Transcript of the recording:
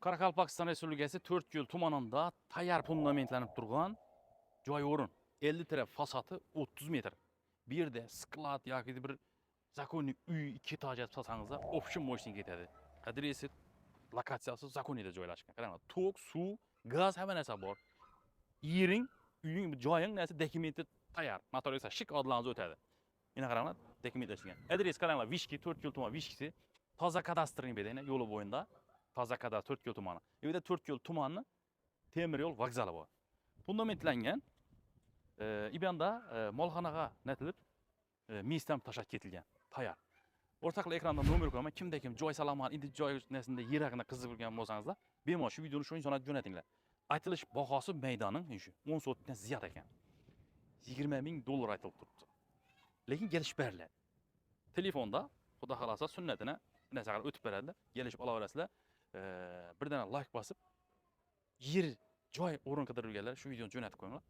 Qoraqalpog'iston Respublikasi To'rtko'l tumanida tayyor fundamentlanib turgan joy o'rin. 50 taraf fasadi 30 metr. Bu yerda склад yoki bir законный uy, ikki этаж solsangizlar, общем мощный ketadi. Adresi, lokatsiyasi законный da joylashgan. Qaranglar, tok, suv, gaz, hamma narsa bor. Yering, uying, joying narsa, dokumenti tayyor. Notariusga shik odlaringiz o'tadi. Mana qaranglar, dokument ishlangan. Adres qaranglar, Vishki, To'rtko'l tumani Vishkisi, toza kadastrning bu yerda, yo'li bo'yida. Toza kadastr To'rtko'l tumani. Bu yerda To'rtko'l tumanini temir yo'l vokzali bor. Fundamentlangan. İbanda molxonaga netilib, misdan tashlab ketilgan. Tayyor. O'rtoqlar, ekranda nomer qo'yaman. Kimda kim joy salaman, endi joy narsada yer haqida qiziqib yurgan bo'lsangizlar, bemalol shu videoni shu insonga jo'natinglar. Aytilish bahosi maydonning shu 10 sotdan ziyod ekan. 20 ming dollar aytilib turibdi. Lekin kelishib beriladi. Telefonda, xudo xohlasa, sunnatini narsa qilib o'tib beradilar. Kelishib olaverasizlar. Bir dona like bosib, yer, joy o'rin qidirib yurganlar shu videoni jo'natib qo'yinglar.